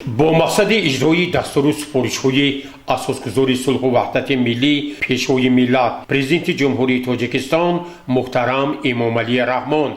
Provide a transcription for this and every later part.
Бо мақсади иҷрои дастуру супоришҳои Асосгузори сулҳу ваҳдати миллӣ, Пешвои миллат, Президенти Ҷумҳурии Тоҷикистон муҳтарам Эмомалӣ Раҳмон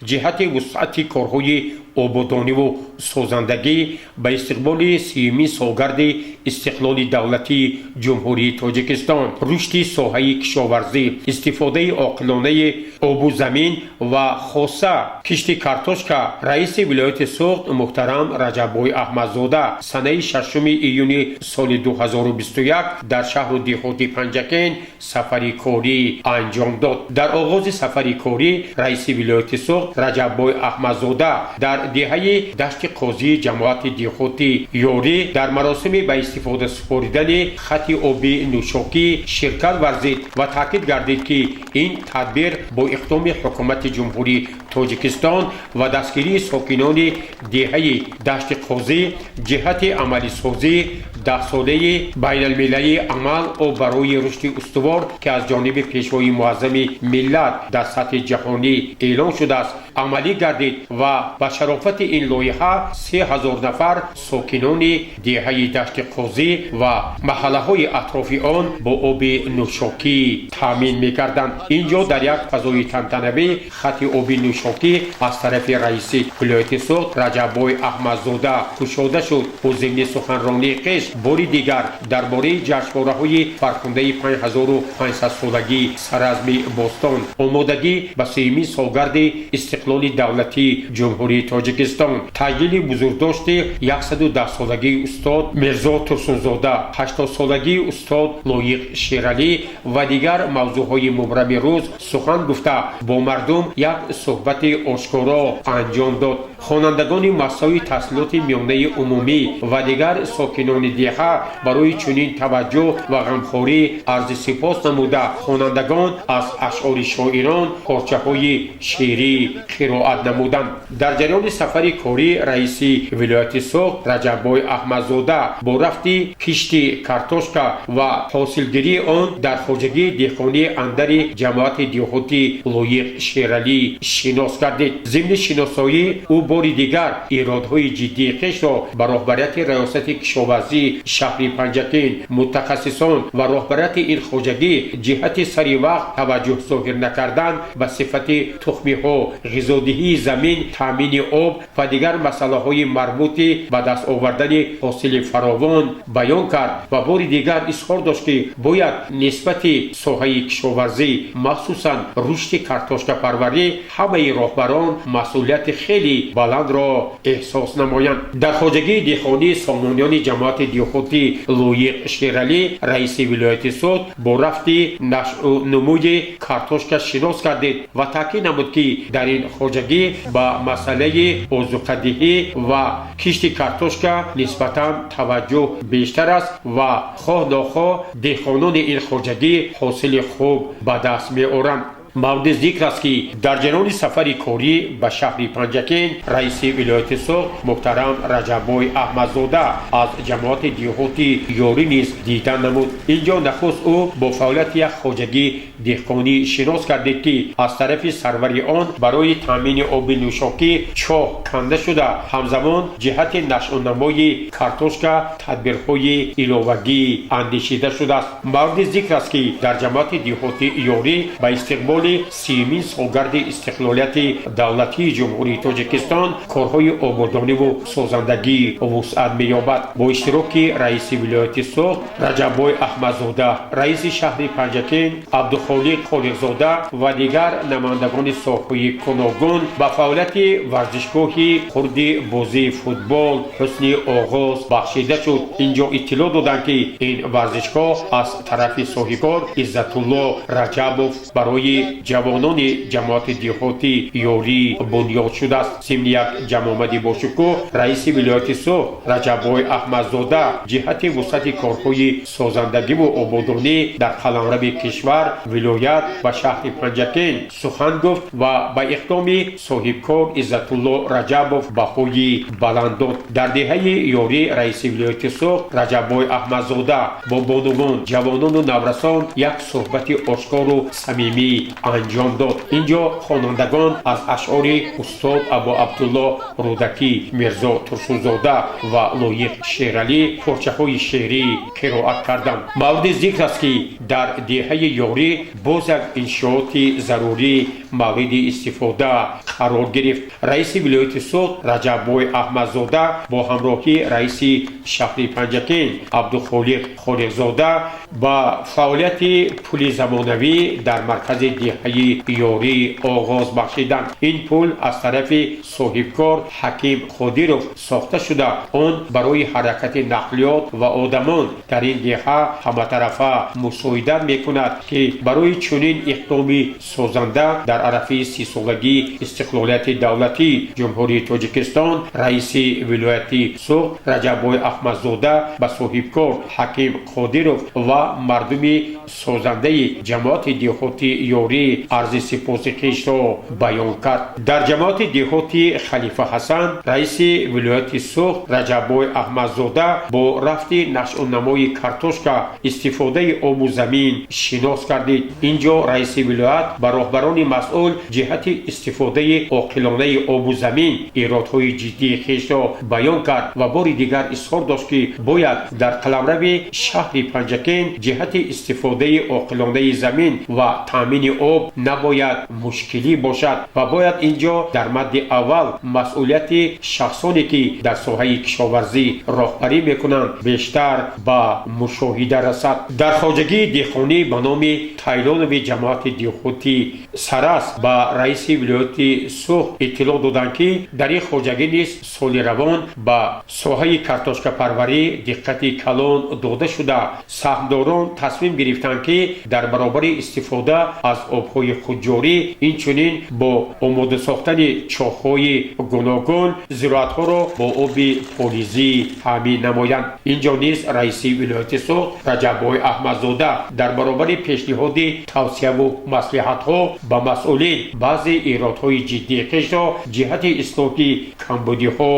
ҷиҳати вусъати корҳои ободониву созандагӣ ба истиқболи 30-юмин солгарди истиқлоли давлатии Ҷумҳурии Тоҷикистон, рушди соҳаи кишоварзӣ, истифодаи оқилонаи обу замин ва хоса кишти картошка раиси вилояти Суғд муҳтарам Раҷаббой Аҳмадзода санаи 6 июни соли 2021 дар шаҳру деҳоти Панҷакент сафари корӣ анҷом дод. Дар оғози сафари корӣ раиси вилояти Суғд Раҷаббой Аҳмадзода дар деҳаи Дашти Қозии ҷамоати деҳоти Ёрӣ дар маросими ба истифода супоридани хати оби нӯшокӣ ширкат варзид ва таъкид гардид, ки ин тадбир бо иқдоми Ҳукумати Ҷумҳурии Тоҷикистон ва дастгирии сокинони деҳаи Дашти Қозӣ ҷиҳати амалисозии даҳсолаи байналмилалии амал «Об барои рушди устувор», ки аз ҷониби Пешвои муаззами миллат дар сатҳи ҷаҳонӣ эълон шудааст, амалӣ гардид ва ба шарофати ин лоиҳа 3000 нафар сокинони деҳаи Дашти Қозӣ ва маҳаллаҳои атрофи он бо оби нӯшокӣ таъмин мегарданд. Ин ҷо дар як фазои тантанавӣ хати оби нӯшокӣ аз тарафи раиси вилояти Суғд Раҷаббой Аҳмадзода кушода шуд. Ӯ зимни суханронии хеш бори дигар дар бораи ҷашнвораҳои фархундаи 5500-солагии Саразми бостон, омодагӣ ба 30-юмин солгарди истиқлоли давлатии Ҷумҳурии Тоҷикистон, таҷлили бузургдошти 110-солагии устод Мирзо Турсунзода, 80-солагии устод Лоиқ Шералӣ ва дигар мавзӯъҳои мубрами рӯз сухан гуфта, бо мардум як суҳбати ошкоро анҷом дод. Хонандагони муассисаҳои таҳсилоти миёнаи умумӣ ва дигар сокинони деҳа барои чунин таваҷҷӯҳ ва ғамхорӣ арзи сипос намуда, хонандагон аз ашъори шоирон порчаҳои шеърӣ қироат намуданд. Дар ҷараёни сафари корӣ раиси вилояти Суғд Раҷаббой Аҳмадзода бо рафти кишти картошка ва ҳосилгирии он дар хоҷагии деҳқонии андари ҷамоати деҳоти Лоиқ Шералӣ шинос гардид. Зимни шиносоӣ ӯ бори дигар иродҳои ҷиддии хешро ба роҳбарияти Раёсати кишоварзии шаҳри Панҷакент, мутахассисон ва роҳбарияти ин хоҷагӣ ҷиҳати сари вақт таваҷҷӯҳ зоҳир накардан ба сифати тухмиҳо, ғизодиҳии замин, таъмини об ва дигар масъалаҳои марбути ба даст овардани ҳосили фаровон баён кард ва бори дигар изҳор дошт, ки бояд нисбати соҳаи кишоварзӣ, махсусан рушди картошкапарварӣ, ҳамаи роҳбарон масъулияти хеле баландро эҳсос намоянд. Дар хоҷагии деҳқонии Сомониёни ҷамоати деҳоти Лоиқ Шералӣ раиси вилояти Суғд бо рафти нашъу нумӯи картошка шинос гардид ва таъкид намуд, ки дар ин хоҷагӣ ба масъалаи озуқадиҳӣ ва кишти картошка нисбатан таваҷҷӯҳ бештар аст ва хоҳ нохоҳ деҳқонони ин хоҷагӣ ҳосили хуб ба даст меоранд. Мавриди зикр аст, ки дар ҷараёни сафари корӣ ба шаҳри Панҷакент раиси вилояти Суғд муҳтарам Раҷаббой Аҳмадзода аз ҷамоати деҳоти Ёрӣ низ дидан намуд. Ин ҷо нахуст ӯ бо фаъолияти як хоҷагии деҳқонӣ шинос гардид, ки аз тарафи сарвари он барои таъмини оби нӯшокӣ чоҳ канда шуда, ҳамзамон ҷиҳати нашъунамои картошка тадбирҳои иловагӣ андешида шудааст. Мавриди зикр аст, ки дар ҷамоати деҳоти Ёрӣ ба истиқболи 30-юмин солгарди истиқлолияти давлатии Ҷумҳурии Тоҷикистон корҳои ободониву созандагӣ вусъат меёбад. Бо иштироки раиси вилояти Суғд Раҷаббой Аҳмадзода, раиси шаҳри Панҷакент Абдухолиқ Холиқзода ва дигар намояндагони соҳаҳои гуногун ба фаъолияти варзишгоҳи хурди бозии футбол ҳусни оғоз бахшида шуд. Ин ҷо иттилоъ доданд, ки ин варзишгоҳ аз тарафи соҳибкор Иззатулло Раҷабов барои ҷавонони ҷамоати деҳоти Ёрӣ бунёд шудааст. Зимни як ҷамъомади бошукӯҳ раиси вилояти Суғд Раҷаббой Аҳмадзода ҷиҳати вусъати корҳои созандагиву ободонӣ дар қаламрави кишвар, вилоят ва шаҳри Панҷакент сухан гуфт ва ба иқдоми соҳибкор Иззатулло Раҷабов баҳои баланд дод. Дар деҳаи Ёрӣ раиси вилояти Суғд Раҷаббой Аҳмадзода бо бонувон, ҷавонону наврасон як суҳбати ошкору самимӣ Анҷом дод. Инҷо хонандагон аз ашъори устод Абу Абдулло Рӯдакӣ, Мирзо Турсунзода ва Лоиқ Шералӣ порчаҳои шеърӣ қироат карданд. Мавриди зикр аст, ки дар деҳаи Ёрӣ боз як иншооти зарурӣ мавриди истифода қарор гирифт. Раиси вилояти Суғд Раҷаббой Аҳмадзода бо ҳамроҳии раиси шаҳри Панҷакент Абдухолиқ Холиқзода ба фаъолияти пули замонавӣ дар маркази деҳаи Ёрӣ оғоз бахшиданд. Ин пул аз тарафи соҳибкор Ҳаким Қодиров сохта шуда, он барои ҳаракати нақлиёт ва одамон дар ин деҳа ҳаматарафа мусоидат мекунад, ки барои чунин иқдоми созанда дар арафаи 30-солагии истиқлолияти давлатии Ҷумҳурии Тоҷикистон раиси вилояти Суғд Раҷаббой Аҳмадзода ба соҳибкор Ҳаким Қодиров ва мардуми созандаи ҷамоати деҳоти Ёрӣ арзи сипоси хешро баён кард. Дар ҷамоати деҳоти Халифа Ҳасан раиси вилояти Суғд Раҷаббой Аҳмадзода бо рафти нашъунамои картошка, истифодаи обу замин шинос гардид. Ин ҷо раиси вилоят ба роҳбарони масъул ҷиҳати истифодаи оқилонаи обу замин иродҳои ҷиддии хешро баён кард ва бори дигар изҳор дошт, ки бояд дар қаламрави шаҳри Панҷакент ҷиҳати истифодаи оқилонаи замин ва таъмини об набояд мушкилӣ бошад ва бояд ин ҷо дар мадди аввал масъулияти шахсоне, ки дар соҳаи кишоварзӣ роҳбарӣ мекунанд, бештар ба мушоҳида расад. Дар хоҷагии деҳқонӣ ба номи Тайлонови ҷамоати деҳоти Сарас ба раиси вилояти Суғд иттилоъ доданд, ки дар ин хоҷагӣ низ соли равон ба соҳаи картошкапарварӣ диққати калон дода шуда, саҳмдорон тасмим гирифтанд, ки дар баробари истифода аз обҳои худҷорӣ, инчунин бо омода сохтани чоҳҳои гуногун зироатҳоро бо оби полизӣ таъмин намоянд. Инҷо низ раиси вилояти Суғд Раҷаббой Аҳмадзода дар баробари пешниҳоди тавсияву маслиҳатҳо ба масъулин баъзе иродҳои ҷиддии хешро ҷиҳати ислоҳи камбудиҳо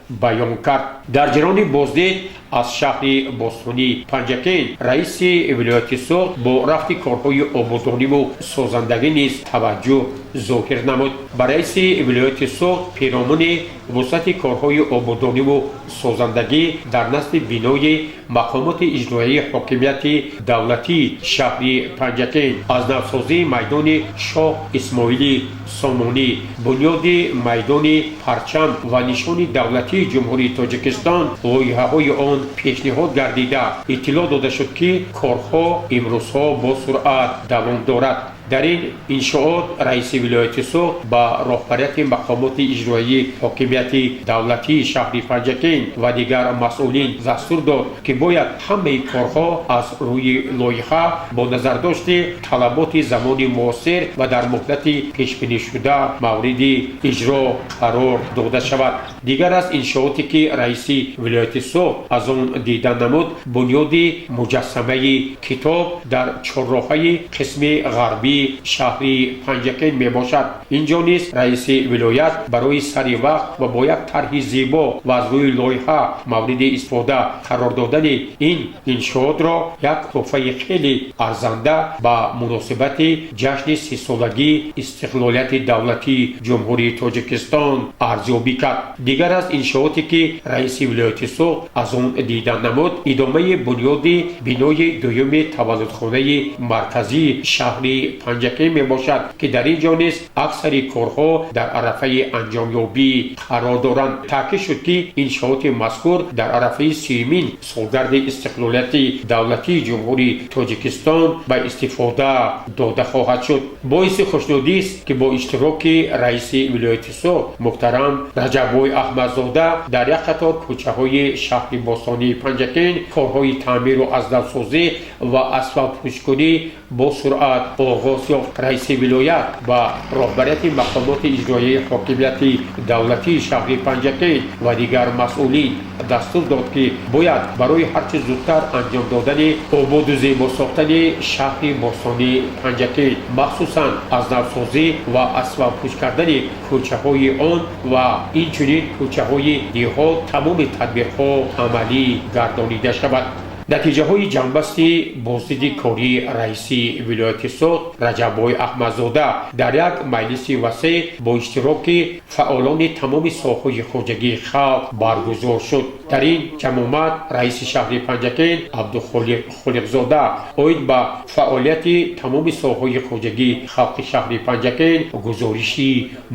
баён кард. Дар ҷараёни боздид аз шаҳри бостонии Панҷакент раиси вилояти Суғд бо рафти корҳои ободониву созандагӣ низ таваҷҷӯҳ зоҳир намуд. Ба раиси вилояти Суғд пиромуни вусъати корҳои ободониву созандагӣ дар назди бинои мақомоти иҷроияи ҳокимияти давлатии шаҳри Панҷакент, аз навсозии майдони Шоҳ Исмоили Сомонӣ, бунёди майдони парчам ва нишони давлатии Ҷумҳурии Тоҷикистон лоиҳаҳои он пешниҳод гардида, иттилоъ дода шуд, ки корҳо имрӯзҳо бо суръат давом дорад. Дар ин иншоот раиси вилояти Суғд ба роҳбарияти мақомоти иҷроияи ҳокимияти давлатии шаҳри Панҷакент ва дигар масъулин дастур дод, ки бояд ҳамаи корҳо аз рӯи лоиҳа бо назардошти талаботи замони муосир ва дар муҳлати пешбинишуда мавриди иҷро қарор дода шавад. Дигар аз иншооте, ки раиси вилояти Суғд аз он дида намуд, бунёди муҷассамаи китоб дар чорроҳаи қисми ғарбии шаҳри Панҷакент мебошад. Инҷо низ раиси вилоят барои сари вақт ва бо як тарҳи зебо ва аз рӯи лоиҳа мавриди истифода қарор додани ин иншоотро як тӯҳфаи хеле арзанда ба муносибати ҷашни 30-солагии истиқлолияти давлатии Ҷумҳурии Тоҷикистон арзёбӣ кард. Дигар аз иншооте, ки раиси вилояти Суғд аз он дида намуд, идомаи бунёди бинои дуюми таваллудхонаи марказии шаҳри Панҷакент мебошад, ки дар ин ҷо низ аксари корҳо дар арафаи анҷомёбӣ қарор доранд. Таъкид шуд, ки иншооти мазкур дар арафаи 30-юмин солгарди истиқлолияти давлатии Ҷумҳурии Тоҷикистон ба истифода дода хоҳад шуд. Боиси хушнудист, ки бо иштироки раиси вилояти Суғд муҳтарам Раҷаббой Аҳмадзода дар як қатор кӯчаҳои шаҳри бостонии Панҷакент корҳои таъмиру азнавсозӣ ва асфалтпӯшкунӣ бо суръат оғоз ёфт. Раиси вилоят ба роҳбарияти мақомоти иҷроияи ҳокимияти давлатии шаҳри Панҷакент ва дигар масъулин дастур дод, ки бояд барои ҳарчи зудтар анҷом додани ободу зебо сохтани шаҳри бостонии Панҷакент, махсусан аз навсозӣ ва асфалтпӯш кардани кӯчаҳои он ва инчунин кӯчаҳои деҳот тамоми тадбирҳо амалӣ гардонида шавад. Натиҷаҳои ҷамъбасти боздиди кории раиси вилояти Суғд Раҷаббой Аҳмадзода дар як маҷлиси васеъ бо иштироки фаъолони тамоми соҳаҳои хоҷагии халқ баргузор шуд. Дар ин ҷамъомад раиси шаҳри Панҷакент Абдухолиқ Холиқзода оид ба фаъолияти тамоми соҳаҳои хоҷагии халқи шаҳри Панҷакент гузориши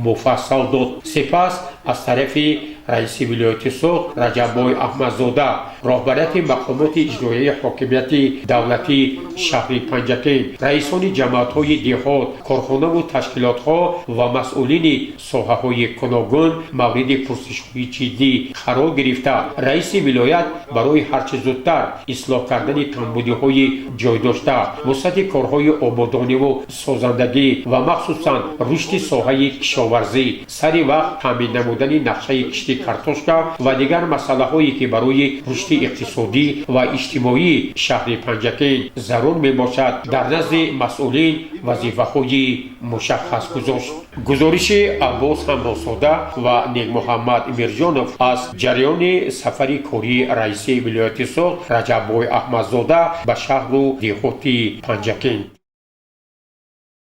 муфассал дод. Сипас аз тарафи раиси вилояти Суғд Раҷаббой Аҳмадзода, роҳбарияти мақомоти иҷроияи ҳокимияти давлатии шаҳри Панҷакент, раисони ҷамоатҳои деҳот, корхонаву ташкилотҳо ва масъулини соҳаҳои гуногун мавриди пурсишҳои ҷиддӣ қарор гирифта, раиси вилоят барои ҳарчи зудтар ислоҳ кардани камбудиҳои ҷойдошта, вусъати корҳои ободониву созандагӣ ва махсусан рушди соҳаи кишоварзӣ, сари вақт таъмин намудани нақшаи кишти картошка ва дигар масъалаҳое ки барои рушди иқтисодӣ ва иҷтимоии шаҳри Панҷакент зарур мебошад, дар назди масъулин вазифаҳои мушаххас гузошт. Гузориши Аббос Ҳамбосода ва Некмуҳаммад Мирҷонов аз ҷараёни сафари кории раиси вилояти Суғд Раҷаббой Аҳмадзода ба шаҳру деҳоти Панҷакент.